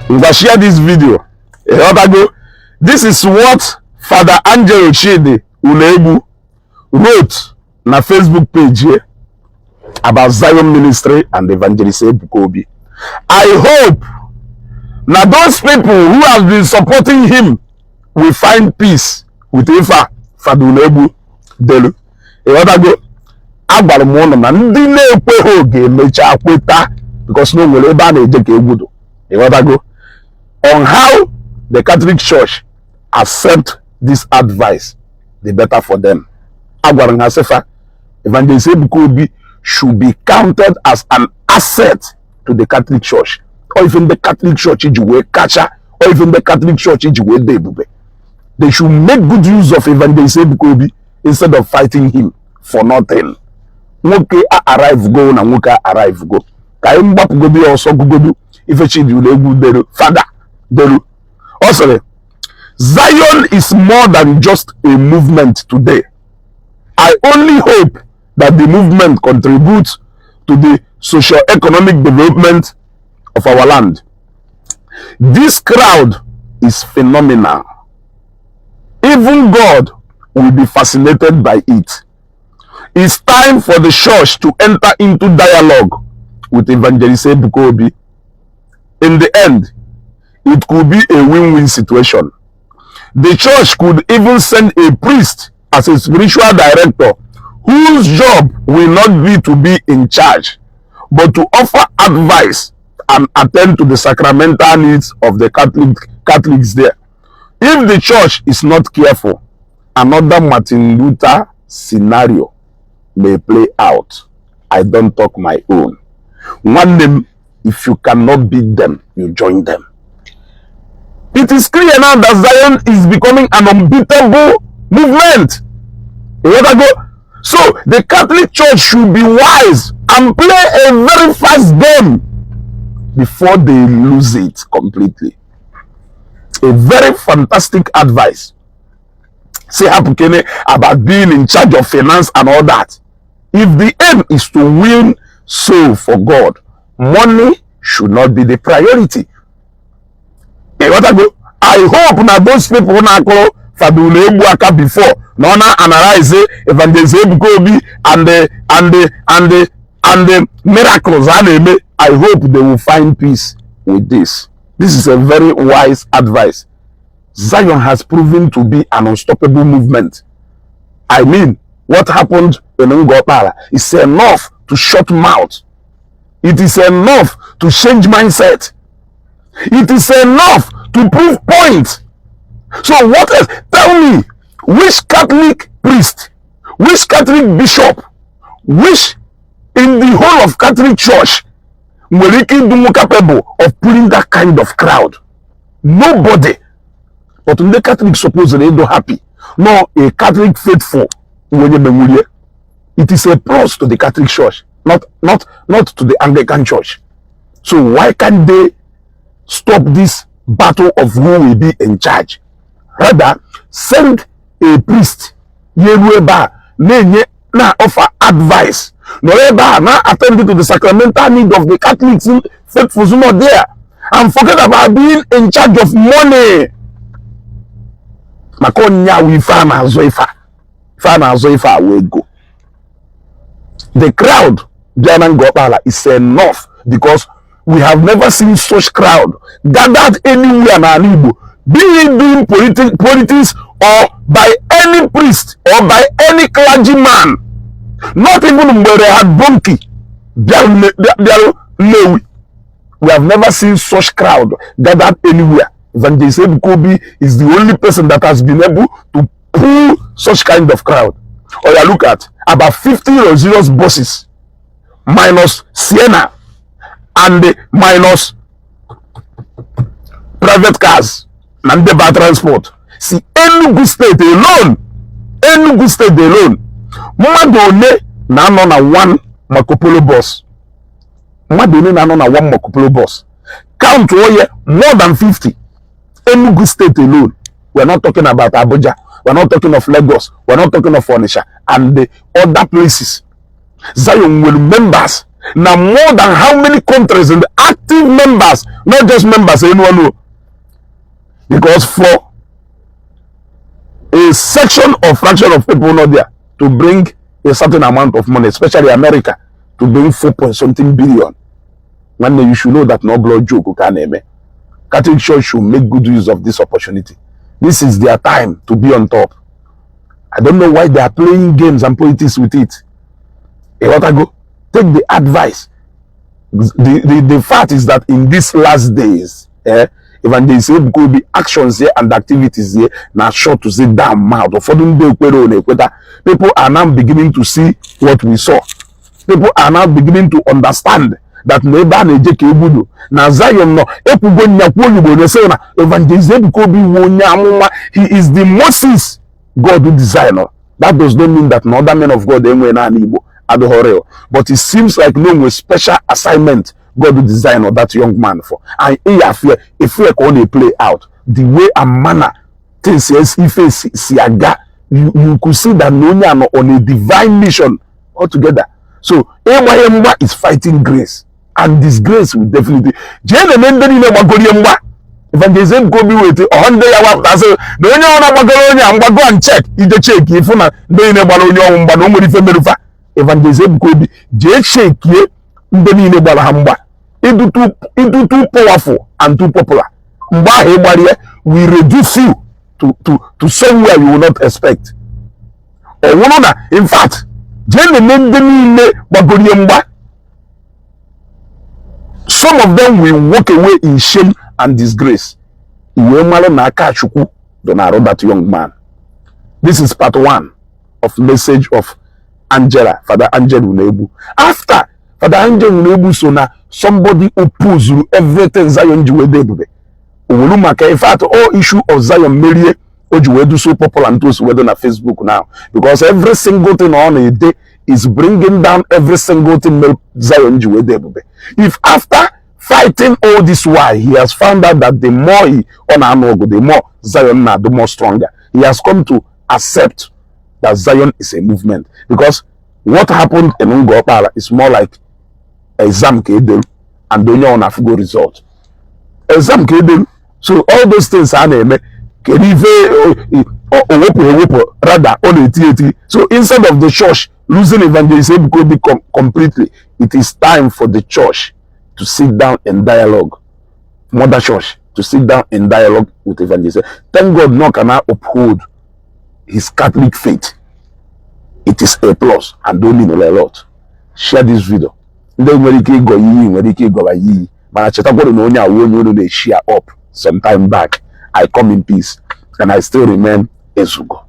We'll share this video. This is what Fada Angelo Unegbu wrote na Facebook page here about Zion Ministry and Evangelist Ebukobi. I hope now those people who have been supporting him will find peace with Ifa Fada Unegbu Delu. Agbalmono na ndị na-ekwe oge mecha kweta because no nwere ebe a na-eje ka egwudo. On how the Catholic Church accept this advice, the better for them. Agwaran Hasefa, Evangelist Ebukobi should be counted as an asset to the Catholic Church, or even the Catholic Church Ijiwe Kacha, or even the Catholic Church Ijiwe Debube. They should make good use of Evangelist Ebukobi instead of fighting him for nothing. Nwoke arrive go na nwoke arrive go. Ka mgbapụ gobi ọsọ gugodu ifechi di ulegwu delu Fada delu. Also, Zion is more than just a movement today. I only hope that the movement contributes to the socio-economic development of our land. This crowd is phenomenal. Even God will be fascinated by it. It's time for the church to enter into dialogue with Evangelist Ebukobi. In the end, it could be a win-win situation. The church could even send a priest as a spiritual director whose job will not be to be in charge, but to offer advice and attend to the sacramental needs of the Catholics there. If the church is not careful, another Martin Luther scenario may play out. I don't talk my own. Nwanne, if you cannot beat them, you join them. It is clear now that Zion is becoming an unbeatable movement. So the Catholic Church should be wise and play a very fast game before they lose it completely. A very fantastic advice. Say about being in charge of finance and all that. If the aim is to win soul for God, money should not be the priority. I hope now those people now call Fada Unegbu before now analyze Evangelist Ebukobi and the miracles. I hope they will find peace with this. This is a very wise advice. Zion has proven to be an unstoppable movement. I mean, what happened in Unapologetically is enough to shut mouth. It is enough to change mindset. It is enough to prove points. So what else? Tell me, which Catholic priest, which Catholic bishop, which in the whole of Catholic Church will be capable of pulling that kind of crowd? Nobody. But when the Catholics supposedly don't happy, no, a Catholic faithful, it is a plus to the Catholic Church, not to the Anglican Church. So why can't they stop this battle of who will be in charge? Rather, send a priest, na offer advice, na attend to the sacramental need of the Catholics, faithful not there, and forget about being in charge of money. The crowd is enough, because we have never seen such crowd gathered anywhere in Igbo, be it doing politics or by any priest or by any clergyman. Not even where they had donkey. We have never seen such crowd gathered anywhere. Evangelist Ebukobi is the only person that has been able to pull such kind of crowd. Or you look at about 50 luxurious buses minus Sienna and minus private cars and Ndigbo transport. See, Enugu State alone, Mmadụ na anọ na one Marco Polo bus. Mmadụ na anọ na one Marco Polo bus. Count more than 50. Enugu State alone. We're not talking about Abuja. We're not talking of Lagos. We're not talking of Onitsha and the other places. Zion will members now more than how many countries and active members, not just members, anyone know. Because for a section or fraction of people not there to bring a certain amount of money, especially America, to bring 4.something billion, when you should know that no blood joke can name. Catholic Church should make good use of this opportunity. This is their time to be on top. I don't know why they are playing games and politics with it. Hey, what I go? Take the advice. The fact is that in these last days, even they say could be actions here and activities here, now short to say damn mouth. People are now beginning to see what we saw. People are now beginning to understand that neighbor na Zion no he is the Moses God who designed. That does not mean that no other men of God Igbo, but it seems like no special assignment God will design that young man for. And if we can play out the way and manner things if Saga, you could see that no one on a divine mission altogether. So Emma is fighting grace, and this grace will definitely evangelism go be with 100 hours. So no one go and check. You check if una no evangelism go be shake ye into too powerful and too popular. We reduce you to somewhere you will not expect. In fact, some of them will walk away in shame and disgrace. That young man. This is part 1 of message of Angela, Fada Angelo. After Fada Angelo, so now somebody oppose everything Zion Juwede. In fact, all issue of Zion Mary Ojuwedu so popular and those whether on Facebook now, because every single thing on a day is bringing down every single thing Zion Juwede. If after fighting all this while, he has found out that the more he on the more Zion now, the more stronger. He has come to accept that Zion is a movement. Because what happened in Ungopala is more like exam kedel and don't know enough good result. Exam kedel. So all those things are named rather on a. So instead of the church losing evangelism completely, it is time for the church to sit down in dialogue. Mother church to sit down in dialogue with evangelism. Thank God no can uphold his Catholic faith. It is a plus and don't need a lot. Share this video. Share up some time back. I come in peace and I still remain Ezugo.